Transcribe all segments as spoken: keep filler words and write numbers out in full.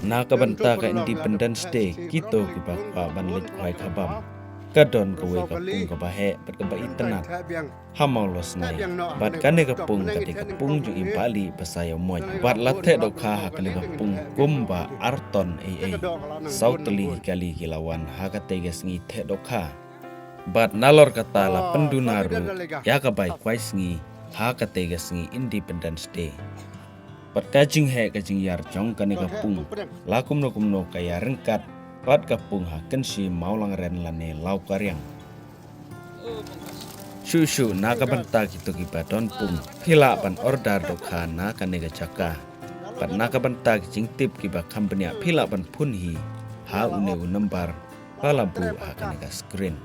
Na ka bynta ka Independence Day, kito kiba kwah ban leit khwai khabam, ka don kawei ka pung kaba heh bad kaba itynnad ha Mawlasnai. Bad kane ka pung ka dei ka pung jong i Bah Lieh Basaiawmoit. Bad la theh dohkha ha kane ka pung kumba ar ton ei ei. Saw tylli ki kali ki la wan ha katei ka sngi theh dohkha. Bad nalor kata la pynduna ruh ïa ka bai khwai sngi ha katei ka sngi Independence Day. Bad ka jingheh ka jingïar jong kane ka pung, la kumno kumno ka ïaryngkat bad ka pung ha Kynshi Mawlangren lane Lawkariang. Shuh shuh na ka bynta kito kiba don pung, phi lah ban order dohkha na kane ka jaka. Bad na ka bynta ki jingtip kiba kham bniah, phi lah ban phone hi ha une u number ba la buh ha kane ka screen.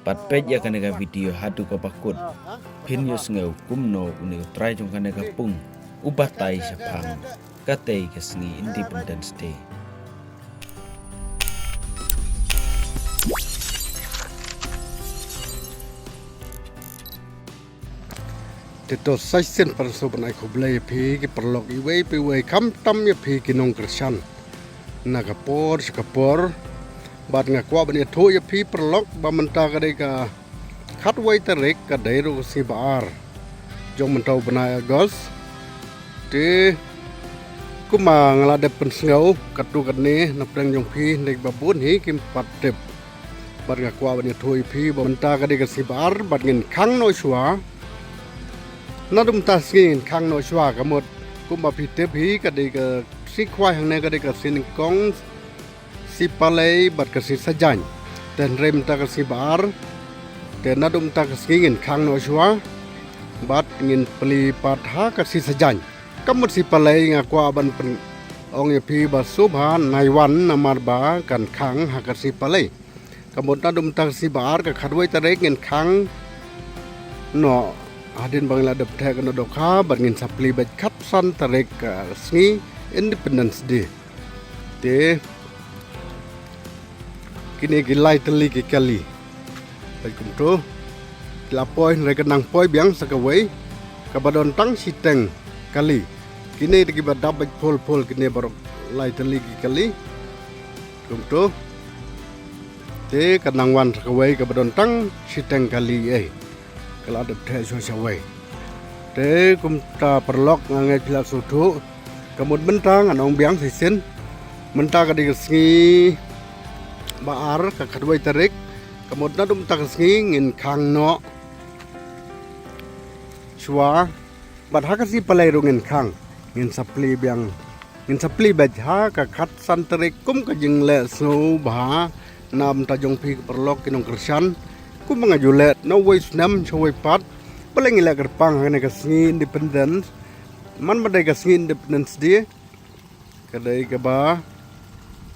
Bad peit ïa kane ka video haduh kaba kut, phin ïohsngew kumno une u trai jong kane ka pung u batai shaphang katei ka sngi Independence Day. Te to sa shisien pat nga sngewbha ban ai khublei ïa phi ki paralok iwei pa iwei, khamtam ïa phi ki nongkyrshan na ka por sha ka por. Bad nga kwah ban ïathuh ïa phi paralok ba mynta ka dei ka khatwei tarik, ka dei ruh ka sngi ba ar jong mynta u bnai August. Te kumba nga la dep pynsngew katto katne na pdeng jong phi, ne ba bun hi kim pat tip. Bad nga kwah ban ïathuh ïa phi ba mynta ka dei ka sngi ba ar bad ngin khang noh shuwa. Naduh mynta sngi ngin khang noh shuwa, ka mut kumba phi tip hi, ka dei ka sngi khwai hangne ka dei ka sngi nyngkong Sngi Palei bad ka Sngi Saitjaiñ. Te hynrei mynta ka sngi ba ar, te naduh mynta ka sngi ngin khang noh shuwa bad ngin plie pat ha ka Sngi Saitjaiñ. Ka mut Sngi Palei nga kwah ban pyn-ong ïa phi ba sngewbha nai wan, namar ba kan khang ha ka Sngi Palei. Ka mut naduh mynta ka sngi ba ar, ka khatwei tarik, ngin khang noh hadien ba ngin la dep theh ka noh dohkha bad ngin sa plie beit khatsan tarik, ka sngi Independence Day. Te kine ki lai tylli ki kali, bad kumto ki la poi, hynrei ka nang poi biang sa kawei kaba don tang shiteng kali. Kine te kiba dap beit phul phul, kine baroh lai tylli ki kali. Kumto te ka nang wan sa kawei kaba don tang shiteng kali ei. Ka la dep theh shuwa shuwa wei. Te kumta paralok, nga ngeit phi la sngewthuh. Ka mut mynta ngan ong biang shisien. Mynta ka dei ka sngi ba ar, ka khatwei tarik. Ka mut naduh mynta ka sngi ngin khang noh shuwa. Bad ha ka Sngi Palei ruh ngin khang, ngin sa plie biang, ngin sa plie beit ha ka khatsan tarik kum ka jingleh sngewbha na bynta jong phi ki paralok ki nongkyrshan. Kumba nga ju leh na uwei u snem sha uwei pat, balei ngi leh kyrpang ha kane ka sngi Independence. Man ba dei ka sngi Independence Day, ka dei kaba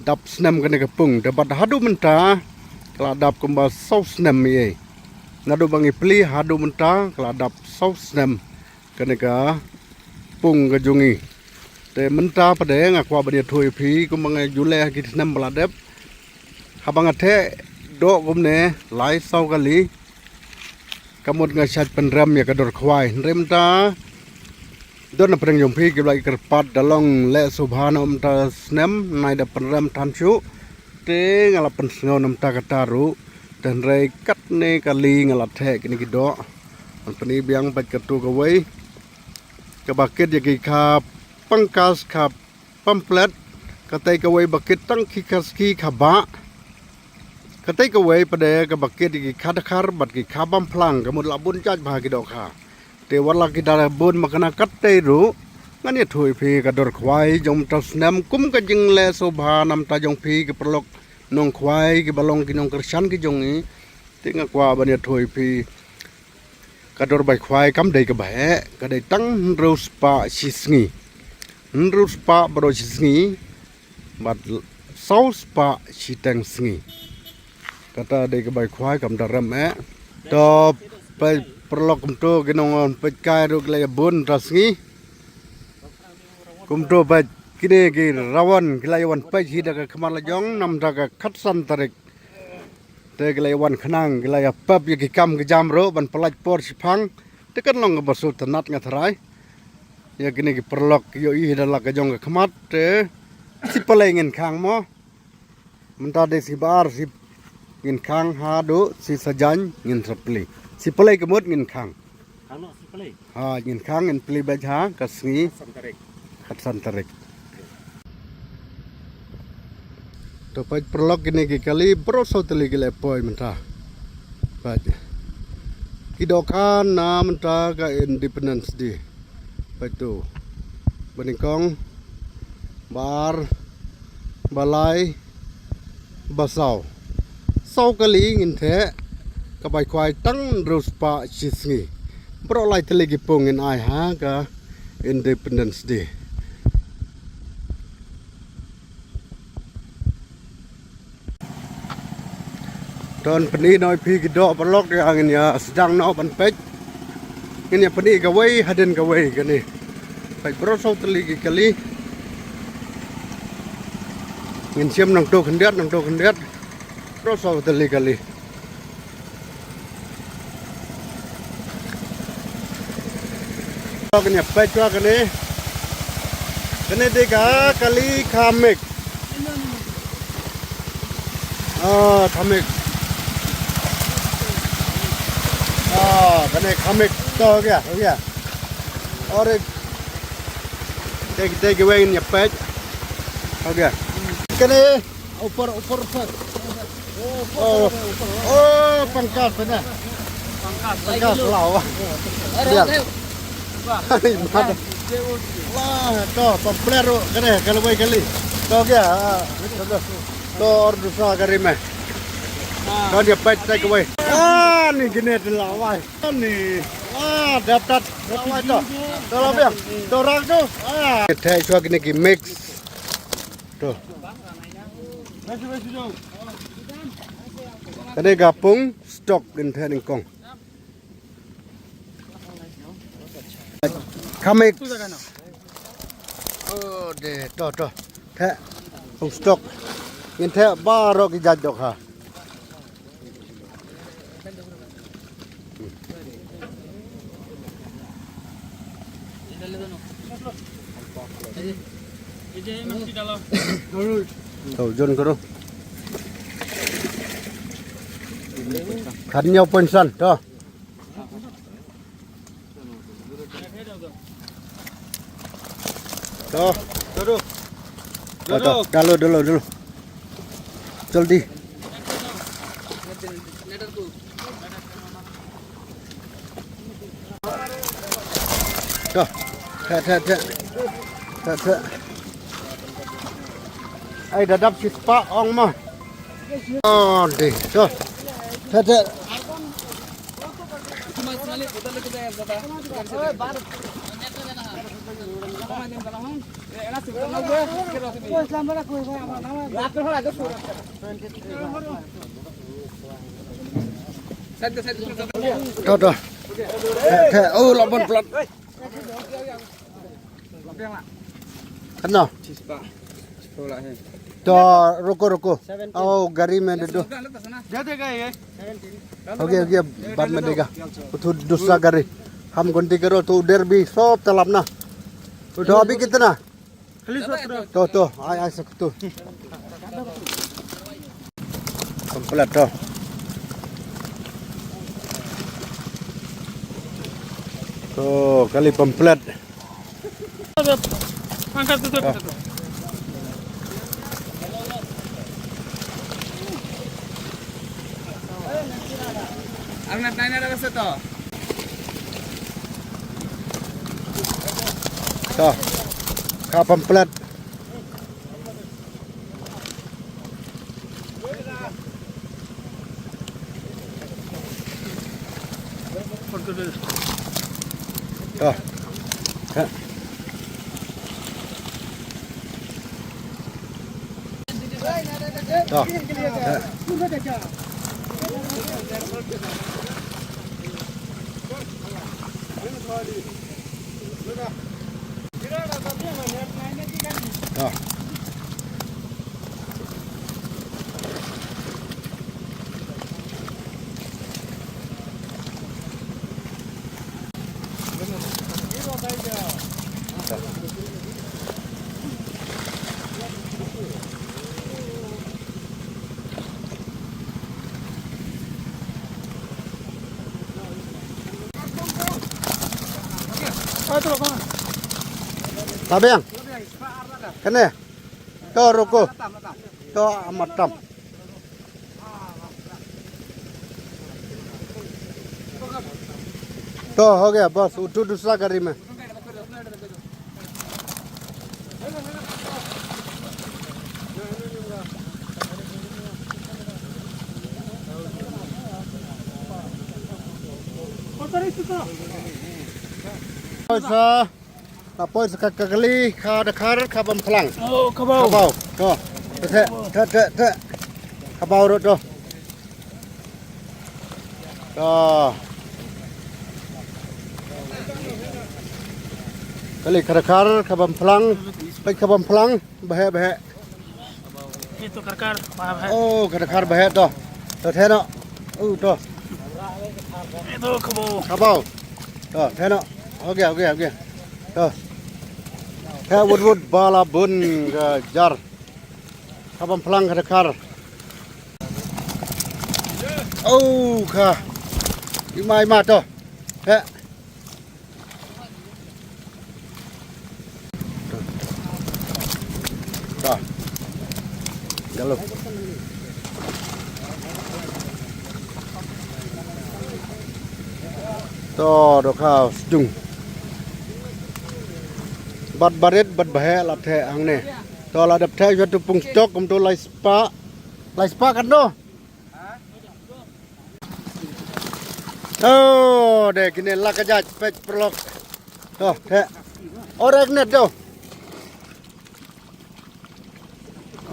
dap snem kane ka pung, te bad haduh mynta ka la dap kumba saw snem ei. Naduh ba ngi plie haduh mynta ka la dap saw snem kane ka pung ka jong ngi. Te mynta pat de nga kwah ban ïathuh ïa phi kumba nga ju leh ha ki snem ba la dep. Haba nga theh doh kumne lai saw kali, ka mut nga shait pynrem ïa ka dor khwai. Hynrei mynta don na pdeng jong phi kiba la kyrpad, da long leh sngewbha na mynta snem, nai da pynrem than shuh. Te nga la pynsngew na mynta kata ruh. Te hynrei katne kali nga la theh kine ki doh. Ngan pyni biang beit katto kawei kaba kit ïa ki kha pangkas, kha pamplet, katei kawei ba kit tang ki kha ski kha bah. Katei kawei pat de kaba kit ïa ki kha dkhar bad ki kha bam phlang, ka mut la bun jait bha ki dohkha. Te wat la ki da bun makna katei ruh, ngan ïathuh ïa phi ka dor khwai jong mynta u snem kum ka jingleh sngewbha na bynta jong phi ki paralok nongkhwai kiba long ki nongkyrshan ki jong ngi. Te nga kwah ban ïathuh ïa phi, ka dor bai khwai kam dei kaba heh, ka dei tang hynriew spah shi sngi. Hynriew spah baroh shi sngi bad saw spah shiteng sngi. Kata dei ka bai khwai, kam da rem eh. To peit paralok, kumto ki nongwan peit kai ruh ki la ïa bun mynta sngi. Kumto peit kine ki rawan ki la ïa wan peit hi da ka khmat la jong na mynta ka khatsan tarik. Te ki la ïa wan khnang, ki la ïa pep ïa ki kam ki jam ruh ban pyllait por shiphang. Te kan long kaba sngewtynnat nga tharai. Ïa kine ki paralok ïohi da la ka jong ka khmat te. Shi palei ngin khang mo. Mynta dei shi bar shi ngin khang haduh shi sa jaiñ ngin sa plie. Shi palei ka mut ngin khang. Khang noh shi palei. Ha, ngin khang ngin plie beit ha ka sngi. Khatsan tarik. Khatsan tarik. To peit paralok kine ki kali baroh saw tylli ki la poi mynta. Peit. Ki dohkha na mynta ka Independence Day. Peit to. Ba nyngkong, ba ar, ba lai, ba saw. Saw kali ngin theh, ka bai khwai tang hynriew spah shi sngi. Baroh lai tylli ki pung ngin ai ha ka Independence Day. Ton pyni noh ïa phi ki doh paralok, ïa ngin ïa sdang noh ban peit. Ngin ïa pyni kawei hadien kawei kane. Peit baroh saw tylli ki kali. Ngin shim nangto khyndiat, nangto khyndiat. Baroh saw tylli kali. Kane peit shuwa kane. Kane dei ka kali khamik. Ah, khamik. Ah, kane khamik. To, ho gaya, ho gaya. Aur ek dei, dei kawei ngin ïa peit. Ho gaya. Kane ऊपर, ऊपर, ऊपर। Oh, oh, pangkas sana. Pangkas, pangkas lah. Wah. Dia. Wah, to, pamphlet tu, kene, kalau baik kali. To, kya? Ah, to, to, aur dusra gari mein. To, dia pet tak kawai. Ah, ni gine tu lah, wah. Ni. Ah, dapat. Dapat to. To, lah, biang. To, rak tu. Ah. Theh shuwa kine ki mix. To. Kane ka pung stock ngin theh nyngkong. Khamik. Oh, de, to, to. Theh pung stock. Ngin theh baroh ki jait dohkha. To, jon karo. Khatñiew point san, to. To. To, to. To, to. Dalo, dalo, dalo. Jaldi. To. Theh, theh, theh. Theh, theh. Ai, da dap shispah ong ma. Oh, dei. To. Theh, theh. To, to. Theh, theh. Oh, la bun plat. Kano? To, ruko, ruko. Oh, gari mein de do. Okay, okay, baad mein dega. Wo to dusra gari. Hum gunti karo, to udhar bhi sob talab na. To abhi kitna? To, to, ai, ai, sakto. Pamphlet to. To, kali pamphlet. Angkat tu, tu, tu. Ang nat nai na rasa to. To. Ka pamphlet. To. To. To. Tabiang. Kane. To ruku. To amatam. To, ho gaya, bas. Utu dusra gari mein. Sa, la poi sa ka kali, ka dakhar, ka bam phlang. Oh, ka bau. Ka bau. To. Te, te, te. Ka bau ruh to. To. Kali ka dakhar, ka bam phlang. Peit ka bam phlang. Baheh, baheh. Itu karkar, baheh, baheh. Oh, ka dakhar baheh to. To theh noh. Uh, to. Itu ka bau. Ka bau. To, theh noh. Okay, okay, okay. To. Theh wut wut ba la bun ka jar. Ka bam phlang ka dakhar. Oh, ka. Ima, ima to. Theh. Ka. Jalo. To, dohkha sdung. Bad barit, bad baheh la theh hangne. To, la dep theh shuwa tu pung stok, kumtu lai spah. Lai spah kan to? Oh, de kine la ka jait, peit paralok. To, theh. Orek net to.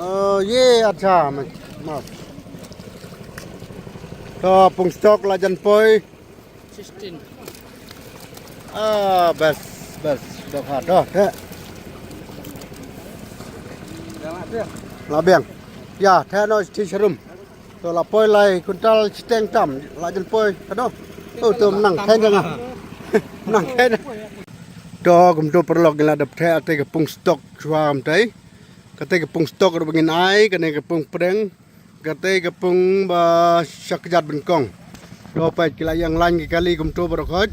Oh, ye, acha, ma, ma. To, pung stok la jan poi. Sixteen. Ah, best, best. Dohkha, to, theh. La biang. Ya, theh noh shi sharum. To la poi lai kuntal shiteng tam, la jan poi, kano? Oh, to mynta kheiñ jong nga. Mynta kheiñ. To kumto paralok, ngin la dep theh katei ka pung stok shuwa mynta. Katei ka pung stok ruh ba ngin ai, kane ka pung pdeng, katei ka pung ba shakjat banyngkong. To peit ki la ïeng lain ki kali kumto baroh khoit.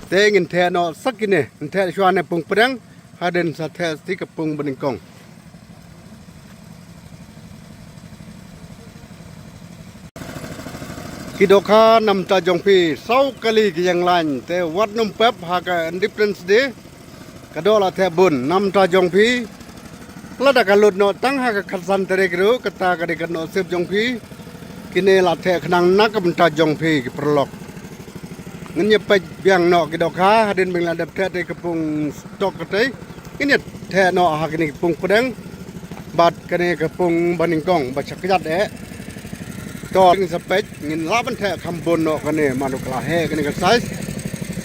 Te ngin theh noh sa kine, ngin theh shuwa ne pung pdeng, hadien sa theh sa kti ka pung banyngkong. Ki dohkha, namar jong phi saw kali ki ïeng lain, te wat nym pep ha ka Independence Day. Ka doh la theh bun, namar jong phi. Lada ka lut noh tang ha ka khatsan tarik ruh, kata ka dei ka nusip jong phi. Kine la theh khnang na ka bynta jong phi ki paralok. Ngin ïa peit biang noh ki dohkha, hadien ba ngin la dep theh katei ka pung stok katei. Ngin ïa theh noh ha kane ka pung pdeng. Bad kane ka pung banyngkong ba shakjat eh. To ngin sa peit, ngin lah ban theh kham bun noh kane, mano ka la heh kane ka size.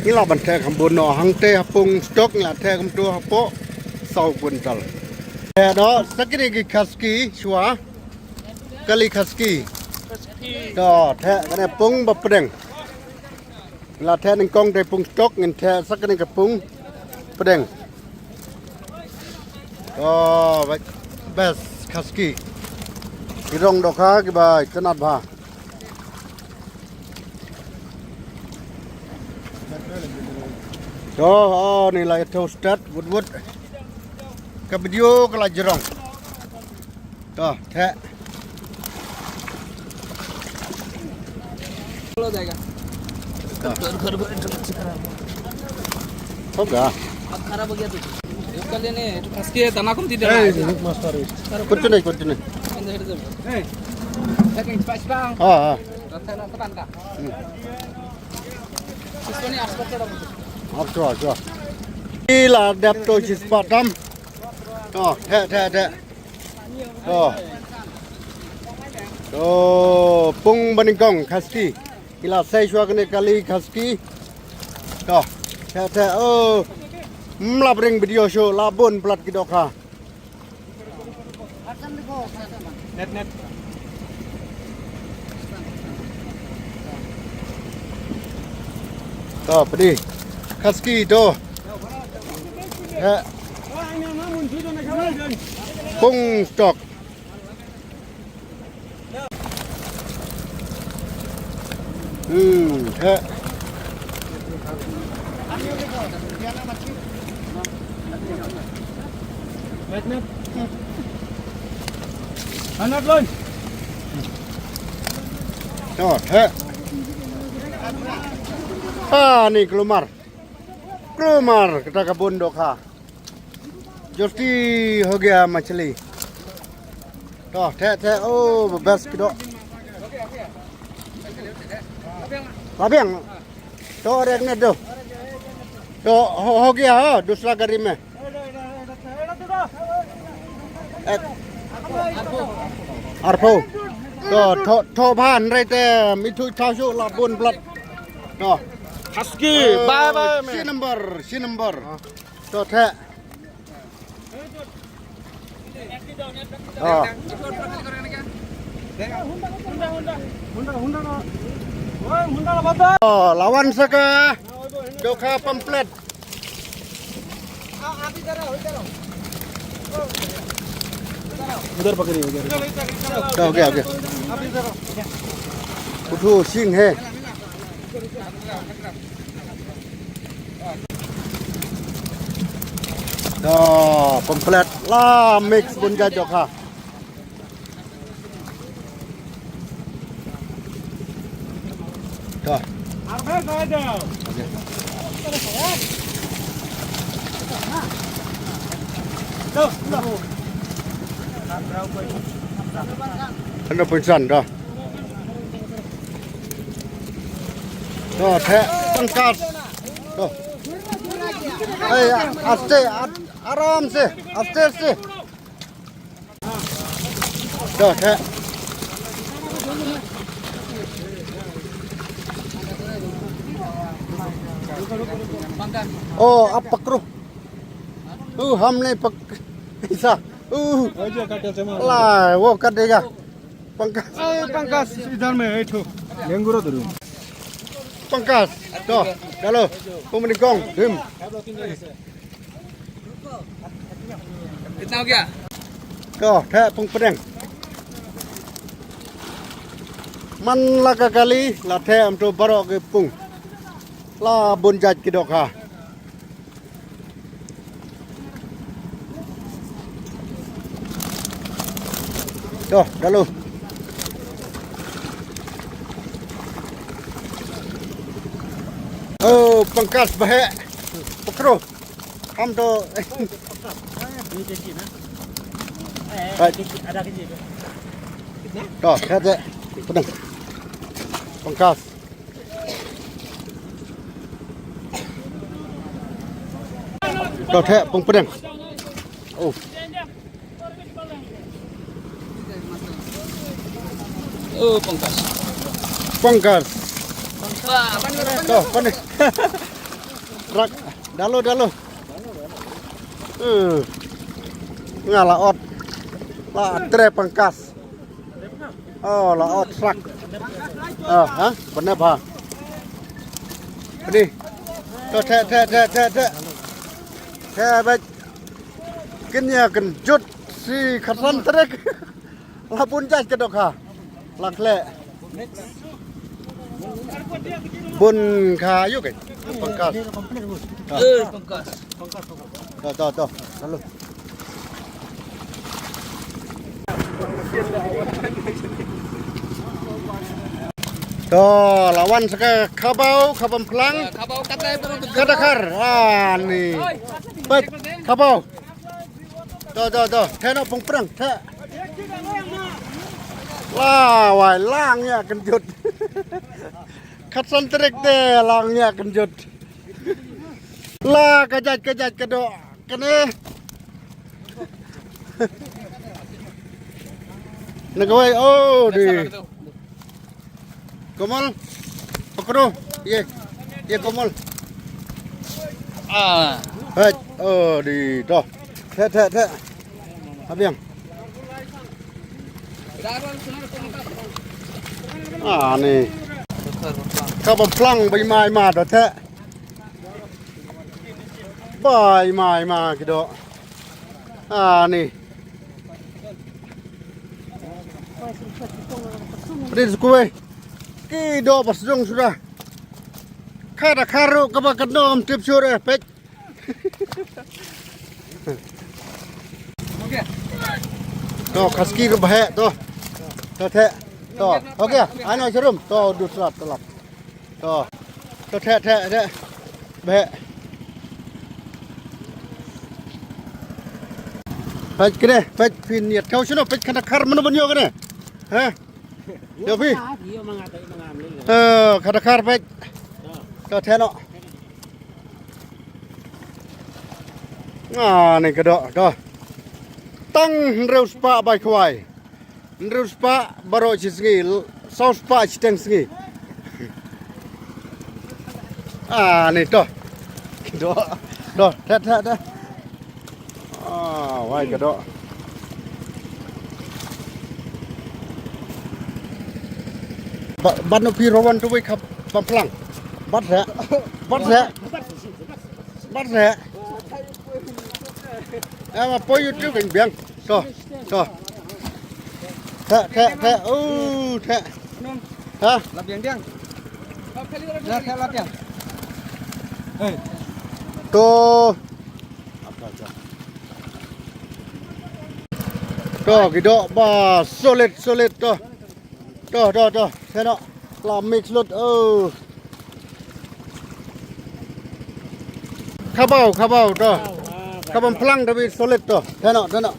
Ngin lah ban theh kham bun noh hangtei ha pung stok, ngin lah theh kumto hapoh saw kuntal. Theh noh sa kine ki khaski shuwa. Kali khaski. To theh kane pung ba pdeng. La theh nyngkong te pung stok, ngin theh sa kane ka pung pdeng. Oh, ba-, best khaski. Ki rong dohkha kiba itynnad bha. To, oh, ni la ïathuh start wut wut. Ka video ka la jrong. To, theh. चलो जाएगा। हाँ। घर, घर, घर, घर, घर खराब। होगा। अब खराब हो गया तो। उसका लेने, तो खसके दाना कम दे दे रहा है। कुछ नहीं, कुछ नहीं। अंदर हेड जब। ए, लेकिन स्पाइस पांग। हाँ, हाँ। रखता है ना, पता नहीं। हम्म। इसको नहीं, आसपास का डाल दो। अच्छा, अच्छा। Ila dep to shi spah tam. To, theh, theh, theh. To. To, pung banyngkong khaski. Ki la sei shuwa kane kali khaski. To. Theh, theh. Oh. Mlap ring video show la bun palat ki dohkha. Net, net. To, pdi. Khaski to. Heh. Pung tok. Hmm, heh. Anak lon. Oh, heh. Ah, ni keluar. Keluar kata ka bun dohkha. Jyoti ho gaya machli. To, theh, theh, oh, best ki doh. Labiang. To, rek ne do. To, ho, ho gaya, ho, dusra gari mein. Ek. Arphew. To, to, to bhan, rei te, mithu thaw shu, la bun blat. To. Husky, bye bye, man. Si number, si number. To, theh. Oh. Oh, lawan sa ka dohkha pamplet. उधर पकड़िए, उधर। Ho gaya, ho gaya. Uthu sing he. To, pamplet la mix bun jait dohkha. To. Ano pun san, to. To, theh, pangkas. To. Ei, aste, at-, aram se, aste, aste. To, theh. Oh, ap pakru. Uh, हमने पक-, ऐसा। Uh, ला, वो कर देगा। Pangkas. ए, पंकज, इधर में है, ठो। लेंगुरो धरू। Pangkas. To, chalo. Pung pdeng kong. Dim. कितना हो गया? To, theh pung pdeng. Man la ka kali, la theh kumto baroh ki pung. La bun jait ki dohkha. To, chalo. Oh, pangkas baheh. Pakru. Ham to. Right. To, theh, theh. Pdeng. Pangkas. To, theh, pung pdeng. Oh. Oh, pangkas. Pangkas. To, pane. Rak, chalo, chalo. Eh. Nga la ot. La tre pangkas. Oh, la ot srak. Oh, ha? Bnep ha. Pdi. To, theh, theh, theh, theh, theh. Theh beit. Kin ïa kynjut shi khatsan tarik. La bun jait ka dohkha. La khleh. Bun kha ïa u keiñ. Pangkas. Eh, pangkas. To, to, to. Lalu. To, la wan sa ka khabaw, khabaw phlang. Khabaw katai baru tu. Ka dakhar. Ah, ni. Peit, khabaw. To, to, to. Theh noh pung pdeng, theh. La, wai, la ngiah kynjut. Khatsan tarik te la ngiah kynjut. La ka jait, ka jait ka doh. Kane. Na kawei, oh, di. Komol. Pakru. Ye. Ye komol. Ah. Hei, oh, di. Doh. Theh, theh, theh. Abiang. Ah, ni. Khabaw phlang bai mai ma doh theh. Bai mai ma ki doh. Ani. Prin sukwe. Ki doh ba sdung suda. Khada kharu kaba ka dom tip sure pek. To khaski ruh bahek to. To theh. To. Okay. Ano sharum. To du slat slat. To. To theh theh theh. Bahek. Pek kene, pek phin yat kau sino, pek khana khar mano banyo kene. Ha? Yo phi. Eh, khana khar pek. To theh no. Ah, ni ka doh, doh. Tang hynriew spah bai khwai. Hynriew spah baroh shi sngi, l-, saw spah shiteng sngi. Ah, ni doh. Doh, doh, theh, theh, theh. Ah, wai ka doh. Ba-, bat no phi rawan tu wei khap pamplang. Bat theh. Bat theh. Bat theh. Eh, ma poi YouTube kan biang. To, to. Theh, theh, theh. Uh, theh. Ha? Lap biang biang. Dah, theh lap biang. Hei. To. To, ki doh ba solid, solid to. To, to, to. Theh noh. La mix lut. Oh. Khabaw, khabaw to. Khabam phlang da bi solid to. Theh noh, theh noh.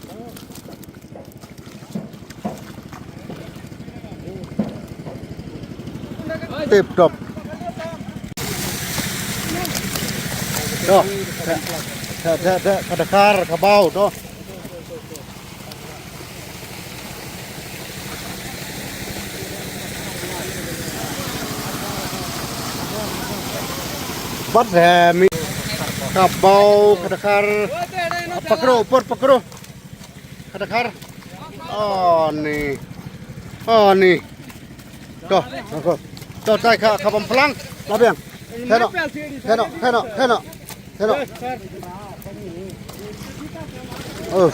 Tip top. To. Theh, theh, theh, kadakhar, khabaw to. Bat he mi. Khabaw, kadakhar. Pakro, upor pakro. Kadakhar. Oh ni. Oh ni. To, to, to, tai kha, khabam phlang. Lap biang. Theh noh. Theh noh, theh noh, theh noh. Hello. Oh.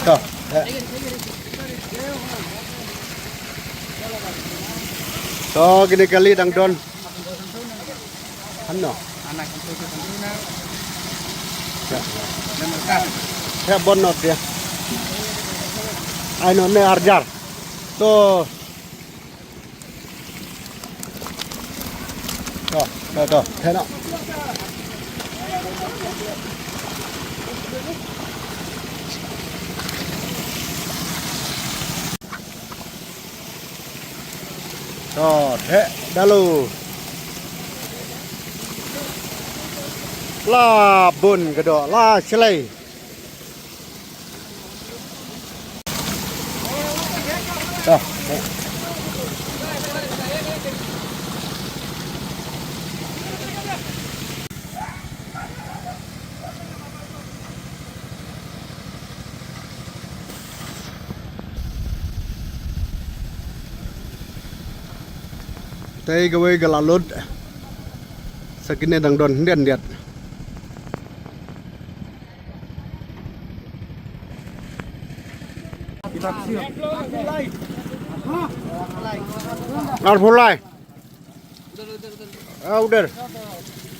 To, eh. To, kine kali dang don. Ano? Ya. Ya, bon not ya. Ai no ne arjar. To. To, to, to, theh noh. To, theh, dalu. La bun ka doh, la shlei. Tei kawei ka la lut. Sa kine dang don hyndiat hyndiat. Arphew lai. Ah, udah.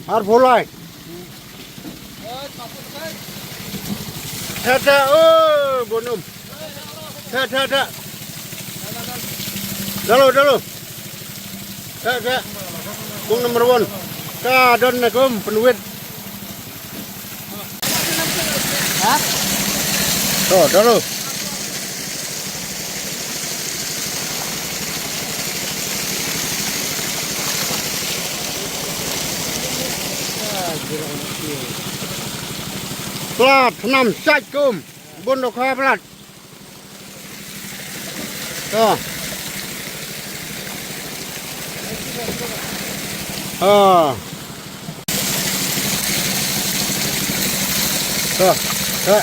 Arphew lai. Theh, theh, oh, bonum. Theh, theh, theh. Dalu, dalu. Theh, theh. Kung number one. Ka don na kum, pynwit. To, dalu. Plat, nam, sait kum. Bun dohkha plat. To. Ah. To. To.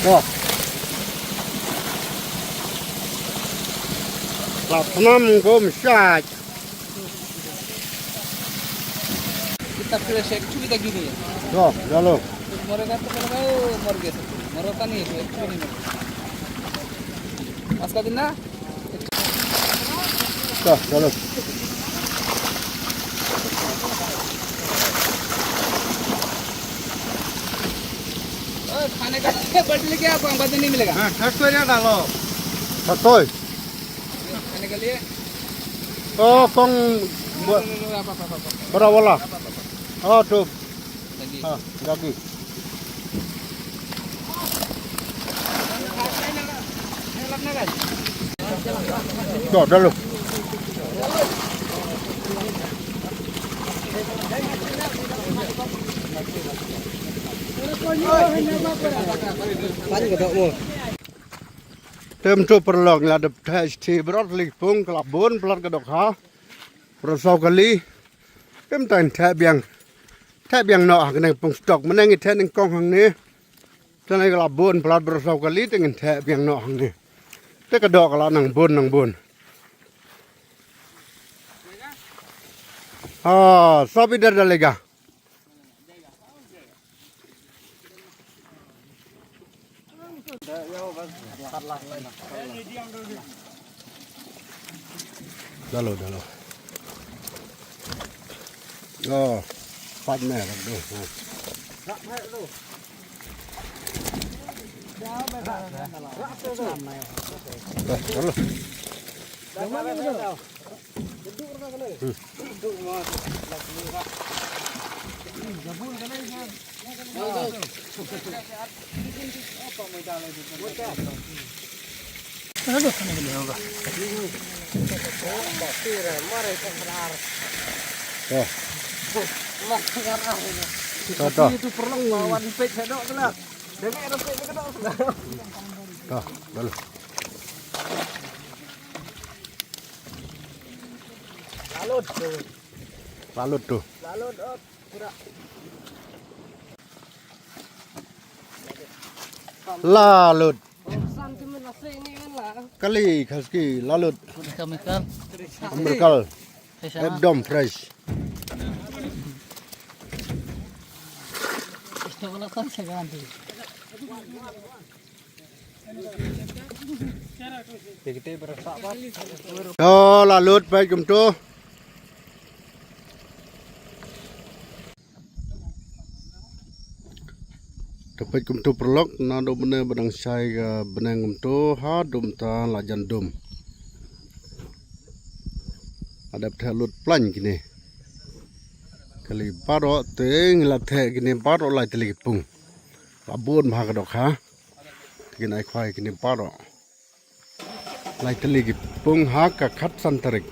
To. Plat nam kum sait. तब फिर से कुछ भी तक ही नहीं है। तो चलो। कुछ मरेगा तो मरेगा, वो मर गया सब। मरो का नहीं है, तो एक भी नहीं मरेगा। आज का दिन ना। तो चलो। और खाने का बटले क्या आपको बटले नहीं मिलेगा। हाँ, ठटकोई ना डालो। ठटकोई। खाने के लिए। ओ, कौन? ब-, लो, लो, लो, आप, आप, आप, आप। बड़ा वाला। हाँ, तो। Lagi. हाँ, lagi. Dah, dah lu. Tem tu paralok, la dep theh shi baroh tylli ki pung, ka la bun palat ka dohkha. Baroh saw kali. Em, tang theh biang. Theh biang noh ha kane ka pung stok. Mynne ngi theh nyngkong hangne. Te ngi ka la bun palat baroh saw kali te ngin theh biang noh hangne. Te ka doh ka la nang bun nang bun. Ah, सब इधर डालेगा। डालो, डालो। ओ, साथ में रख दो। हाँ। बस, डालो। Lalut tu. Lalut tu. Lalut, oh, pura. Lalut. Kali khaski lalut. Chemical. Chemical. Fresh, ah. Ekdom fresh. Isto wala kaun se garanti. To lalut peit kumto. To peit kumto paralok, naduh mynne ba dang shai ka bneng kumto haduh mynta la jan dum. La dep theh lut plaiñ kine. Kali baroh te ngi la theh kine baroh lai tylli ki pung. La bun bha ka dohkha. Te kin ai khwai kine baroh. Lai tylli ki pung ha ka khatsan tarik.